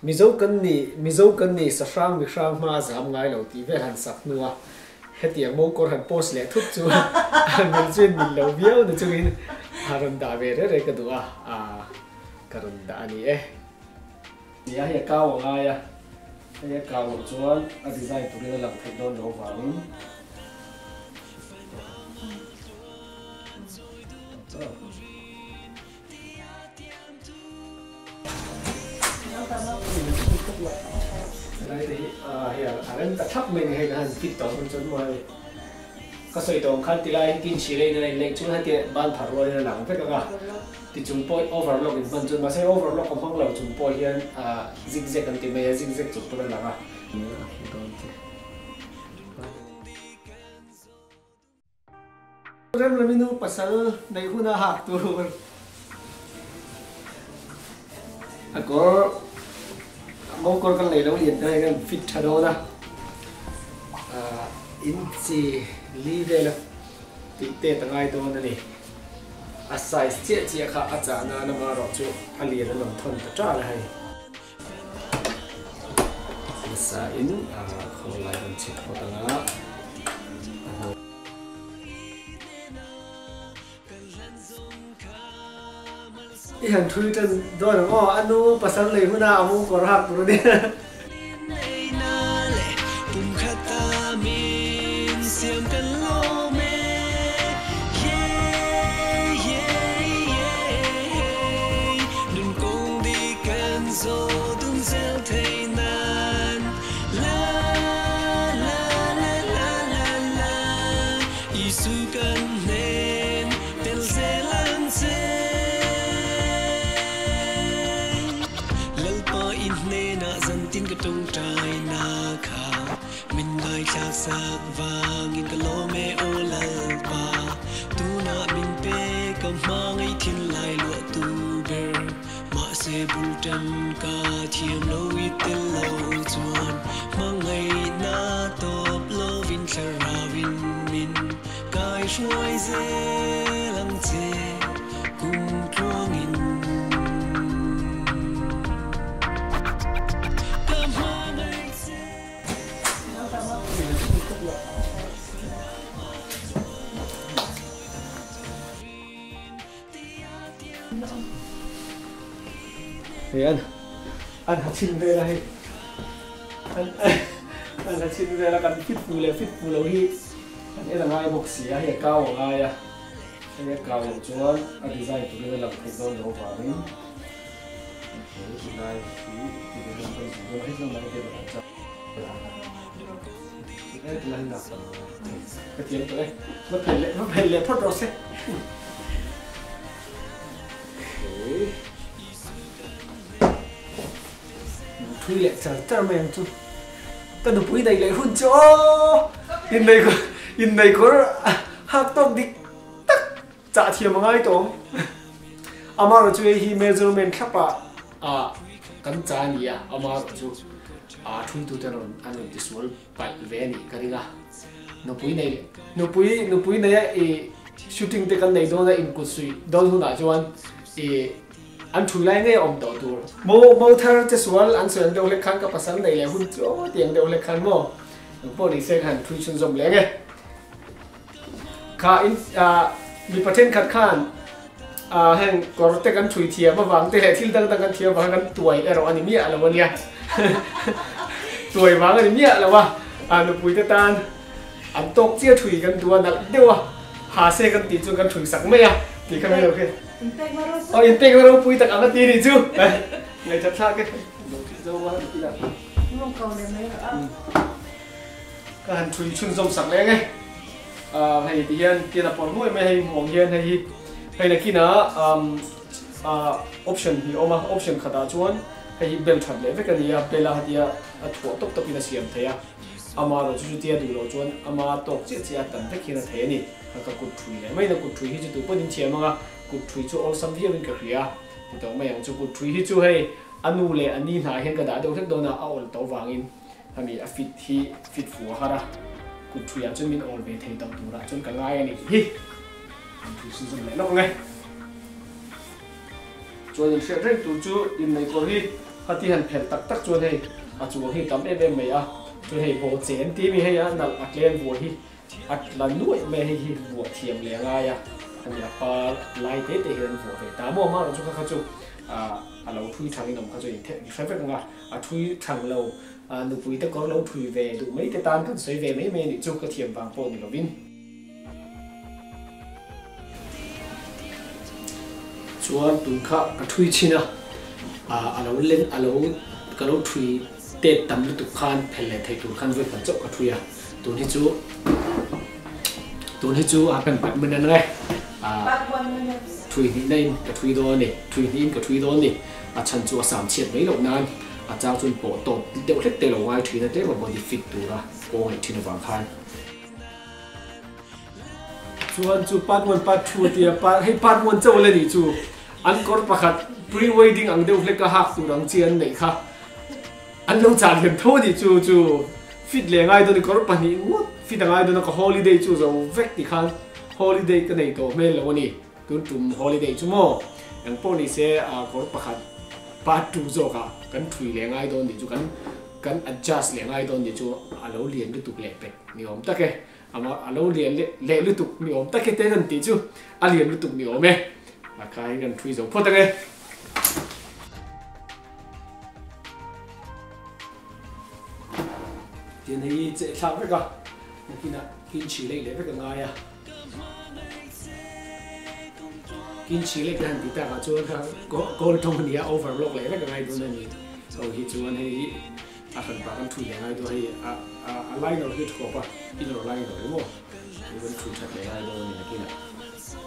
Mizo kan ni Mizo kan ni sahrang mihrang hma a zam ngai lo tih vel han sak hnu a hetiang mokawr han post leh thut chu mil chuin mil lo viau na chungin a rawn dah ve reh reh ka duh a ka rawn dah a ni e. Nia hei a kau a ngai a, hei a kau loh chuan a design turin a lang theih dawn loh avangin A rem ta thlap mai ni hei ka han fit tawh hun chuan maw hei ka sawi tawh ang khan tilai hi tin chhi leiin a inleih chuan hetia ban phar rualin a lang vek ang a ti chung pawh overlock in hman chuan mahse overlock a hmang lo chung pawh hian zigzag an ti mai a zigzag chung pawn a lang a. Remlaminu pasal neih huna hak tur a kawr mawkawr kan lei lo lian te hian kan fit tha dawn a, inchi li vel a tih tet a ngai dawn a ni. A size chiah chiah kha a chah nan amaherawh chu a lian a rawn thawn ta ṭal a hei. Nasa in a khawl lai rawn chhit phawt ang a. I han thui tan dawn ang aw, a nu pasal nei huna a mu kawr hak tur a nia. Hei an an ha chhin vel a hei an an ha chhin vel a kan fit fu leh fit fu lo hi an en a ngai bawk si a hei a kau a ngai a hei a kau loh chuan a design turin a lang theih dawn loh avangin hei tilai hi ti ve lam kan zui dawn a hei chuan mahni te kan chak e tilai hi ka thiam tawh e va phelh leh va phelh leh phawt rawh se. Thui leh char char mai ang chu. Ka nupui neih leh hun chu aw! Innei innei kawr hak tawk dik tak chah thiam a ngai tawh ang. Amaherawhchu hei hi measurement thlap ah ah kan cha a ni a, amaherawhchu ah thuitute rawn an rawn tisual paih ve a nih ka ring a. Nupui nei leh nupui nupui nei a i shooting te kan nei dawn a inkut suih dawn hunah chuan i an thui lai ngei a awm tawh tur. Mo mo thar che sual an sawi ang deuh hlek khan ka pasal nei leh hun chu aw ti ang deuh hlek khan maw eng pawh ni se ka han thui chhunzawm leng e. Kha in ah mipa thenkhat khan ah heng kawr te kan thui thiam avang te leh thil dang dang kan thiam avang kan tuai erawh a ni miah lo ania. Tuai vang a ni miah lo a, ah nupui te tan an tawk chiah thui kan duh a nalh deuh a, ha se kan tih chuan kan thui sak mai a tih kha mai lo khe. Aw inpekna ropui tak ang a ti nih chu. Ngaihṭhat thlak e. Ka han thui chhunzawm sak leng e. Hei ti hian tian a pawr nuai mai hei hmuh ang hian hei hi hei nakinah option hi a awm a, option khatah chuan hei hi bel that leh vek a ni a, bel a hatia a thuah tawp tawpin a siam thei a, ama erawh chu chutia duh loh chuan ama tawk chiah chiah a tan vek hian a thei a ni. Ka kut thui leh mai na kut thui hi chu tupawhin in thiam ang a, kut thui chu awlsam viauin ka hria ti tawh mai ang chu kut thui hi chu hei a nu leh a ni hnah hian ka dah deuh hlek dawn a, a awl tawh vangin. Hemi a fit hi fit fu a har a, kut thuiah chuan min awl ve thei tawh turah chuan ka ngai a nih hi. An thui chhunzawm leh lawk ang e. Chuan in hriat reng tur chu inneih kawr hi khati han phelh tak tak chuan hei a chuang hi tam em em mai a, chuan hei bawh che an ti mi hei a nalh a tlem vuah hi a tla nuaih mai a, hei hi vuah thiam leh a ngai a, khami a par lai te te hian an vuah ve ta maw amaherawhchu kha kha chu a lo thui thang in awm kha chu in theh hre vek ang a, a thui thang lo nupui te kawr lo thui ve duh mai te tan kan sawi ve mai mai a nih chu ka thiam vang pawh ni lovin. Chuan tun kha ka thui chhin a, a lo len a lo ka lo thui tet tam lutuk khan phel leh thei tur khan vawi khat chauh ka thui a, tun hi chu tun hi chu a kan pat man ang e, thui hnih na in ka thui dawn a ni, thui hnih in ka thui dawn a ni, a chhan chu a sam chhiat mai loh nan a chang chuan pawh tawp deuh hlek te lo ngai thin a tlem a body fit tura aw ngaih thin avang khan. Chuan chu part one part two a tia part hei part one chauh la nih chu an kawr pakhat pre wedding ang deuh hlek a hak tur ang chi an neih kha an lo chah lian tho a nih chu chu fit leh ngai dawn i kawr pahnih ngawt fit a ngai dawn a ka holiday chu zo vek ti khan holiday ka nei tawh hmel lo a ni tun tum holiday chu maw engpawh ni se a kawr pakhat part two zawk ah kan thui leh ngai dawn nih chu kan kan adjust leh ngai dawn nih chu a lo lian lutuk leh pek ni awm tak e. Amah a lo lian leh leh lutuk ni awm tak e te kan tih chu a lian lutuk ni awm e. A kai hi kan thui zo phawt ang e. Tian hei cheh thlak vek a, nakinah kinchhi leh leh vek a ngai a. Kinchhi leh kan han tih takah chuan kha kawl tawng a nia overlock leh vek a ngai dawn a ni. Ho hi chuan hei hi A hran pah kan thui leh ngai dawn hei a a liner hi a thawp a inner liner emaw hei kan thui that leh ngai dawn a ni nakinah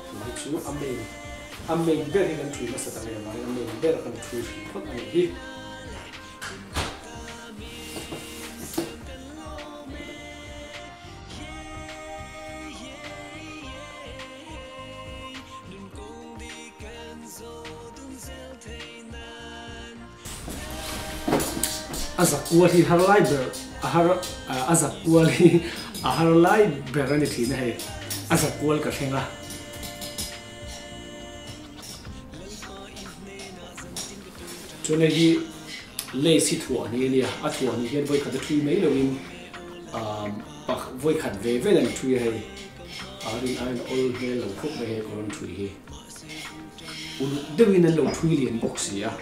tun hi chu a main a main ber hi kan thui hmasa ta ngei avangin a main ber kan thui hrih phawt a nih hi. A zak kual hi har lai ber a har a zak kual hi a har lai ber a ni thin a hei a zak kual ka thleng a. Chuan hei hi lace hi thuah ni a nia a thuah ni hian vawikhat a thui mai loin vawikhat ve vel an thui a hei a rin aiin a awl hmel lo khawp mai hei kawr an thui hi. Uluk deuhin an lo thui lian bawk si a.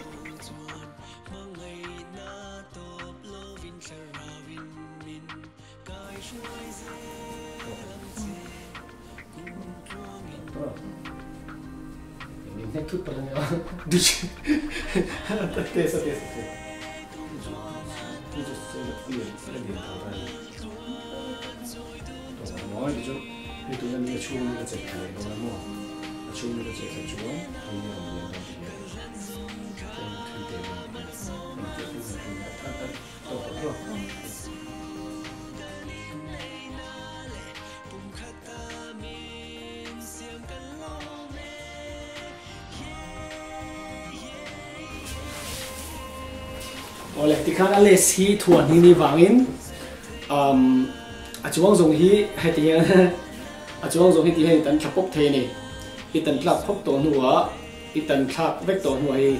A chhung ka cheh khat chuan hei hi a rawn lian dawn tih hi tlem thui teh dawn tih hi eng teh tih hi a thui a tawk tawh tawh. Awle tikhan a lace hi thuan hi ni vangin a chuang zawng hi heti hian A chuang zawng hi ti hian i tan thla pawp thei a ni. I tan tlak phawp tawh hnuah, i tan thlak vek tawh hnuah hei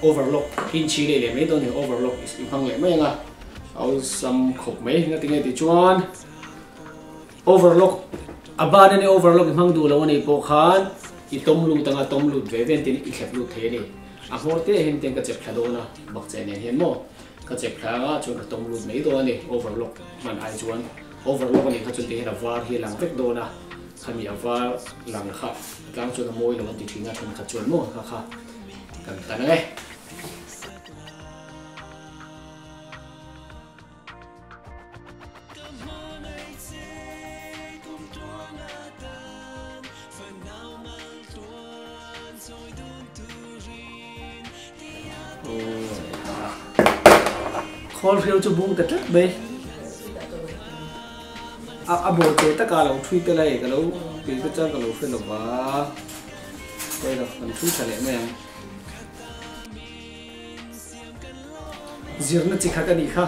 overlock inchhi leh leh mai dawn a ni, overlock i hmang leh mai ang a, a awlsam khawp mai. Engati nge tih chuan overlock a ban a ni, overlock i hmang duh lo a nih pawh khan i tawm lut ang a, tawm lut ve ve tin i thlep lut thei a ni. A hmawr te hian tiang ka chep thla dawn a, bakcheh nen hian maw ka chep thla ang a, chuan ka tawm lut mai dawn a ni, overlock hman ai chuan. Overlock a nih kha chuan tihian a var hi a lang vek dawn a, khami a var lang kha a tlang chuan a mawi lo an ti thin a, thenkhat chuan maw kha kha kan tan ang e. Khawl hreu chu bung ta tlat mai. A a bawl teh taka lo thui tel a hei ka lo tui te chuan ka lo hre lo va. Pawi lo kan thui tha leh mai ang. Zirna chi khat a nih kha.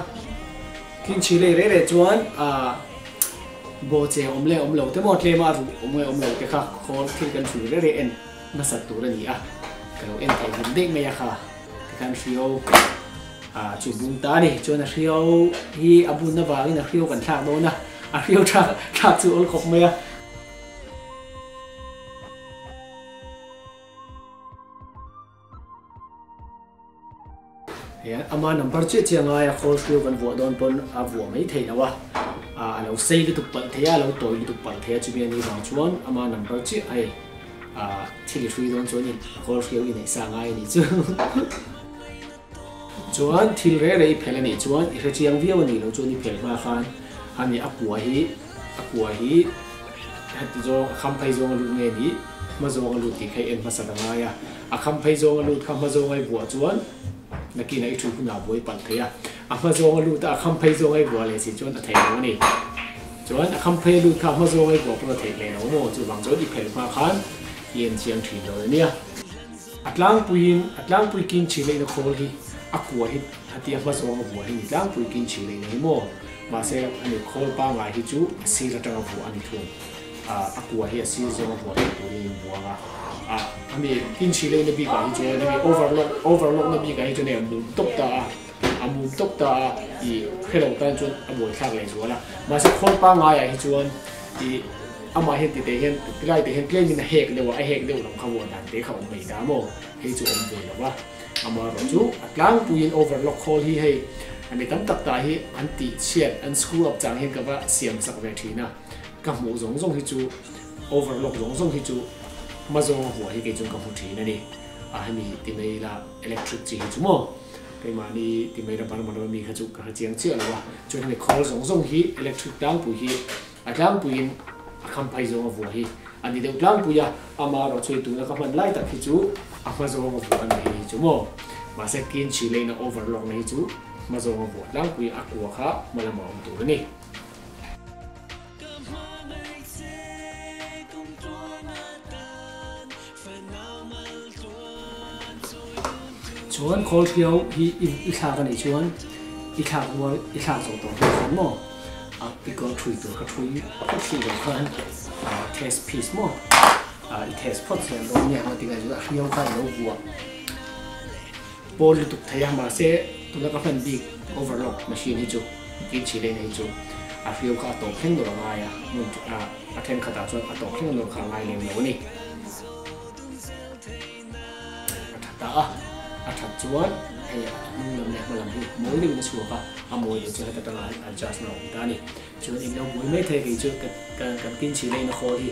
Thinchhi lei reh reh chuan ah baw che awm leh awm lo te maw tlema a ruh awm nge awm lo te kha khawl thil kan thui reh reh en hmasat tur a ni a. Ka lo en thei hlim daih mai a kha tikhan hriau ah chu bung ta a ni. Chuan a hriau hi a bun avangin a hriau kan thlak dawn a, a hriau thlak thlak chu awl khawp mai a. Hian ama number chiah chiah ngai a khawl hriau kan vuah dawn pawn a vuah mai thei lo a, a lo sei lutuk palh thei a, a lo tawi lutuk palh thei a, chumi a nih vang chuan ama number chiah hei thil i hrui dawn chuan i khawl hriau i neih sa ngai a nih chu. Chuan thil reh reh i phel a nih chuan i hre chiang viau a nih loh chuan i phel hma khan ani a kua hi a kua hi heti zawng a kham phei zawng a lut nge nih hma zawng a lut tih kha i en hmasa ta ngai a. A kham phei zawng a lut kha hma zawng a i vuah chuan nakinah i thu hunah buai palh thei a. A hma zawng a lut a, a kham phei zawng a i vuah leh si chuan a theih lo a ni. Chuan a kham phei a lut kha a hma zawng a i vuah pawh a theih leh lo maw? Chuvang chuan i phelh hma khan i en chiang thin lo a nia. A tlangpuiin a tlangpui kin chhi leihna khawl hi a kua hi hati a hma zawng a vuah hi ni tlangpui kin chhi leihna hi maw? Mahse ani khawl pangngai hi chu a sir atanga vuah a ni thung. A kua hi a sir zawng a vuah theih turin in buang a. Ami inchhi leihna bikah hi chuan hemi overlock overlock na bikah hi chuan hei a mum tawp ta a, a mum tawp ta a i hrelo tan chuan a buaithlak leh zual a. Mahse khawl pangaiah hi chuan i amah hian titeh hian tilai teh hian tlemin a hek deuh a, a hek deuh lam kha vuah dan te kha awm mai ta maw? Hei chu awm ve lo va. Amaherawh chu a tlangpuiin overlock khawl hi hei mi tam tak tah hi an tih chhiat an screw up chang hian ka va siam sak ve thin a, ka hmuh zawng zawng hi chu overlock zawng zawng hi chu hma zawnga vuah hi kei chuan ka hmu thin a ni. A hemi ti mai ila electric chi hi chu maw keimahni ti mai ila Burma lama mi kha chu ka hre chiang chiah lo a, chuan hemi khawl zawng zawng hi electric tlangpui hi A tlangpuiin a khamphai zawnga vuah hi a ni deuh tlangpui a, amaherawh chu tuna ka hman lai tak hi chu a hma zawnga vuah a ni hei hi chu maw. Mahse Kinchi lane a overlock na hi chu hma zawnga vuah tlangpui a kua kha hma lama awm tur a ni. Chuan khawl hriau hi i thlak a nih chuan i thlak rual i thlak zawh tawh hnu khan maw a i kawr thui tur kha thui phawt hrih lo khan test piece maw i test phawt zel dawn nia nga tingai chu a hriau kha i lo vuah pawl lutuk thei a mahse tuna ka hman bik overlock machine hi chu inchhi lehna hi chu a hriau kha a tawp thleng dawrh a ngai a hmun a thenkhatah chuan a tawp thleng dawrh kha a ngai lem lo a ni. A tha ta a, a that chuan hei a hnung lam leh hma lam hi mawi deuhin a chhuak a, a mawi leh chu heta tanga adjust na a awm ta a ni. Chuan in lo buai mai thei kei chu kan kinchhi lehna khawl hi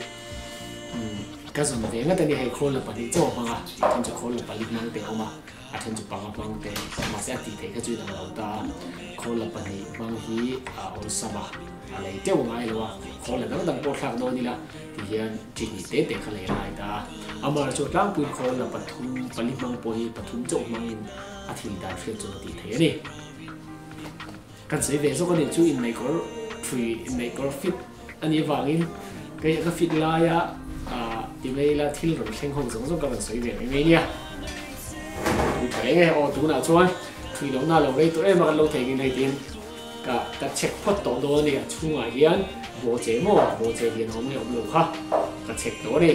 ka zawn ve ngat a ni, hei khawl la pahnih chauh a hmang a, a then chu khawl la pali hmang te a awm a, a then chu panga hmang te, mahse a tih theih kha chu in ang lo ta a, khawl la pahnih hmang hi a awlsam a, a lei teuh ngai lo a, khawl la dang dang pawh thlak dawn ila ti hian chi hnih te te kha lei a ngai ta a, amah chu tlangpuiin khawl la pathum pali hmang pawh hi pathum chauh hmangin a thil dan hriat chuan a tih theih a ni. Kan sawi ve zawk a nih chu inneihkawr thui inneihkawr fit a nih avangin kei ka fit laia ti mai ila thil rawn thleng ho zawng zawng ka rawn sawi ve mai mai nia. Tui tha reng e aw tunah chuan thui lohna lo rei tawh em a kan lo thei ngin hei tiin ka ka check phawt tawh dawn a ni a chhungah hian bawhche maw bawhche lian a awm nge awm lo kha ka check tawh a ni.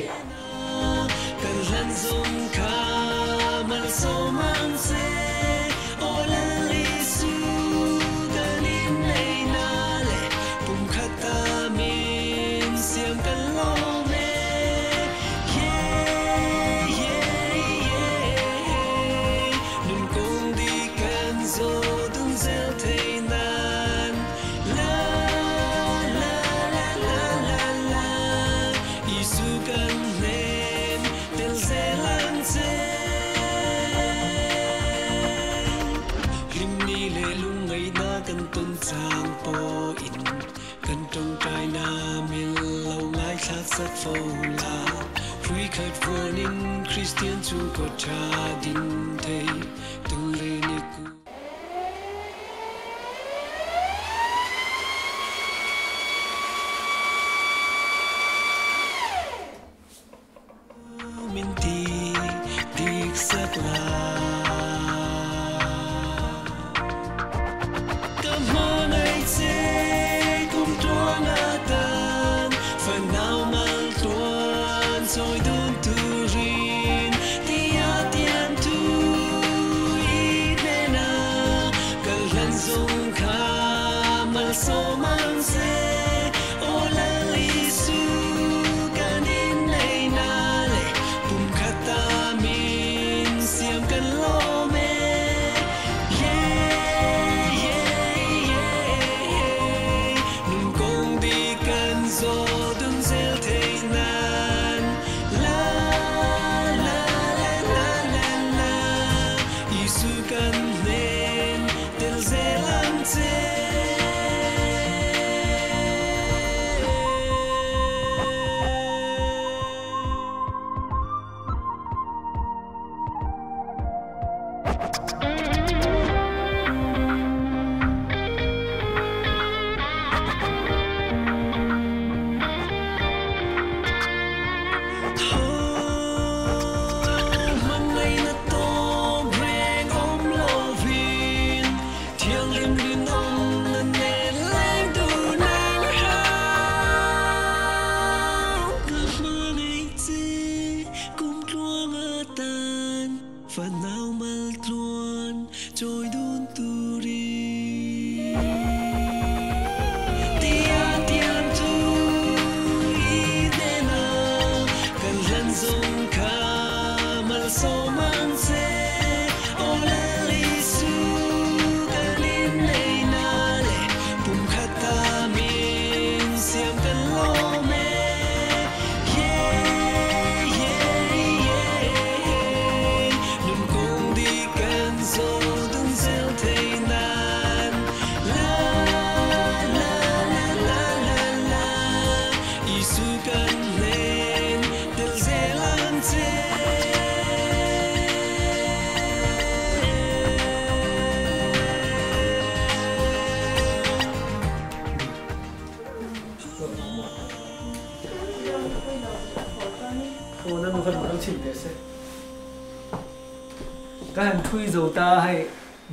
Ka han thui zo ta hei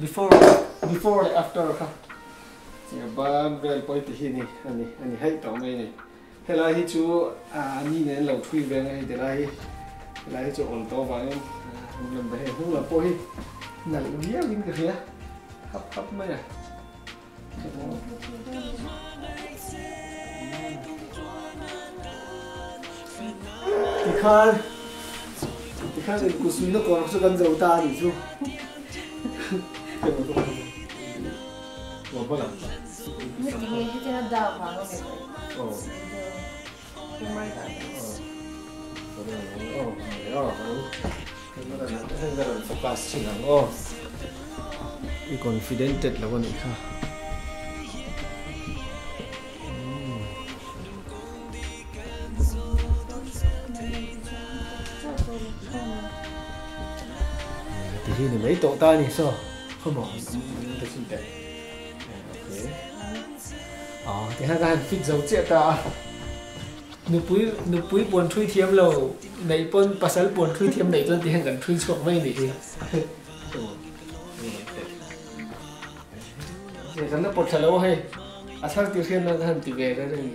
before before leh after kha ban vel pawh hi ti hi ni ani ani hei tawh mai ni helai hi chu a ni nen lo thui ve ang a hei tilai hi helai hi chu awl tawh avangin hnung lam hei hnung lam pawh hi nalh viau in ka hria hap hap mai a. Tikhan tikhan in kusui na kawr chu kan zo ta a nih chu. Focus chin ang aw. I confidented lo a nih kha. Ti hi ni mai tawh ta a ni saw. Khawmaw ka chin teh. Okay. Aw ti khan ka han fit zo chiah ta a. Nupui nupui puan thui thiam lo neih pawn pasal puan thui thiam neih chuan ti hian kan thui chhuak mai a nih hi. Kan la pawt thla lo a hei a thar tir hian ka han ti ve reng a ni.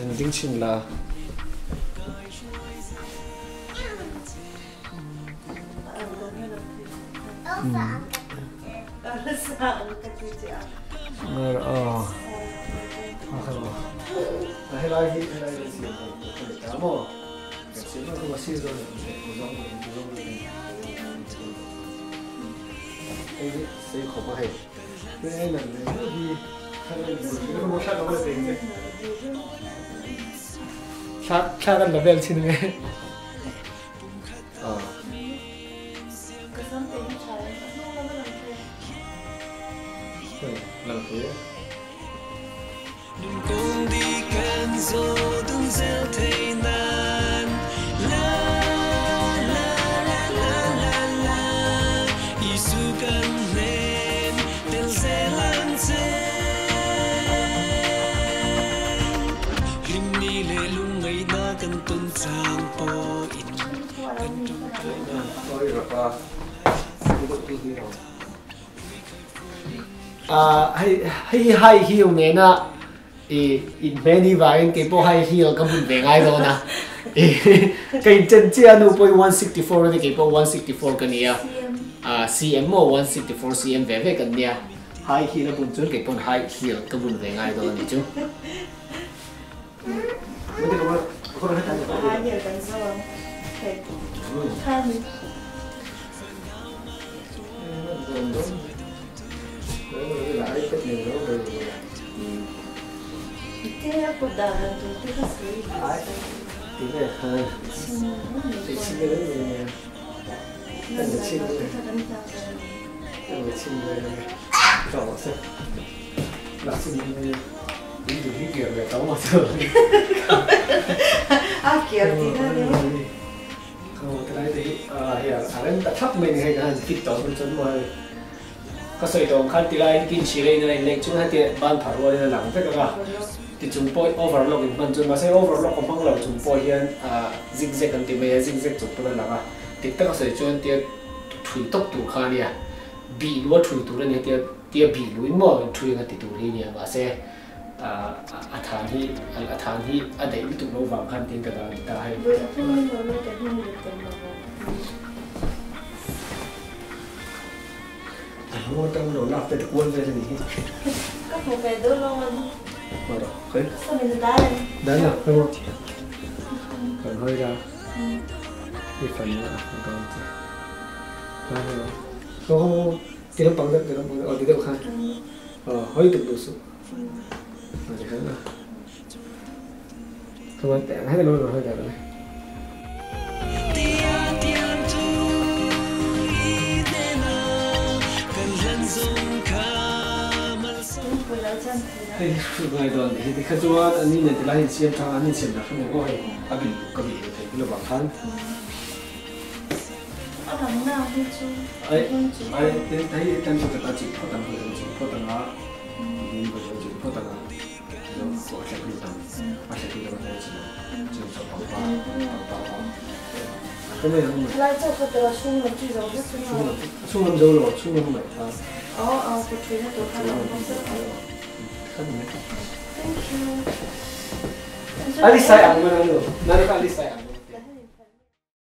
An ding chhin la. Helai hi helai hi siam ho ka ni ta maw? Ka siam ho ka sir dawn hei hi sei khawp a hei hei lang leh deuh hi thla thla kan la vel chin nge lang thei e. Hei hi high heel nena i inhmeh ni vangin keipawh high heel ka bun ve ngai dawn a. Ka inchen chiah a nu pawhin 164 a ni kei pawh 164 ka nia. Cm maw 164 cm ve ve kan nia. High heel a bun chuan kei pawn high heel ka bun ve ngai dawn a ni chu. High heel kan zo ang. Ka sawi tawh ang khan tilai in kin hrilh a in a inneih chuan heti ban phar rual in a lang vek ang a, ti chung pawh overlock in hman chuan mahse overlock a hmang lo chung pawh hian zig zag an ti mai a, zig zag chung pawn a lang a, dik taka sawi chuan tia thui tawp tur kha a nia, bih lua thui tur a nia tia tia bih luin maw in thui ang a ti tur hi a nia mahse a than hi a than hi a daih lutuk lo vang khan tiin ka dah a ni ta hei. A hnung atang lo lak te kual vel a nih hi. Ka hmu ve dawn lo an. Hmu rawh khawi. Saw min dan. Dan a khawi maw. Kan hawi la. I fan na a hmu dawn che. Ha hei aw. Ho ho ho ti lampang deuh ti lampang deuh aw ti deuh khan. Aw hawi tuk duh suh. Aw ti khan a. Khawi te hei lo lo hawi dah lo. Hei ngai dawn nih hi tikha chuan an ni nen tilai in siam tha an insiam dah hrim ang aw hei a bil ka bih lo thei lovang khan. Ai ai hei tan chu ka ta chih phawt ang ka chih phawt ang a tiin ka lo chih phawt ang a.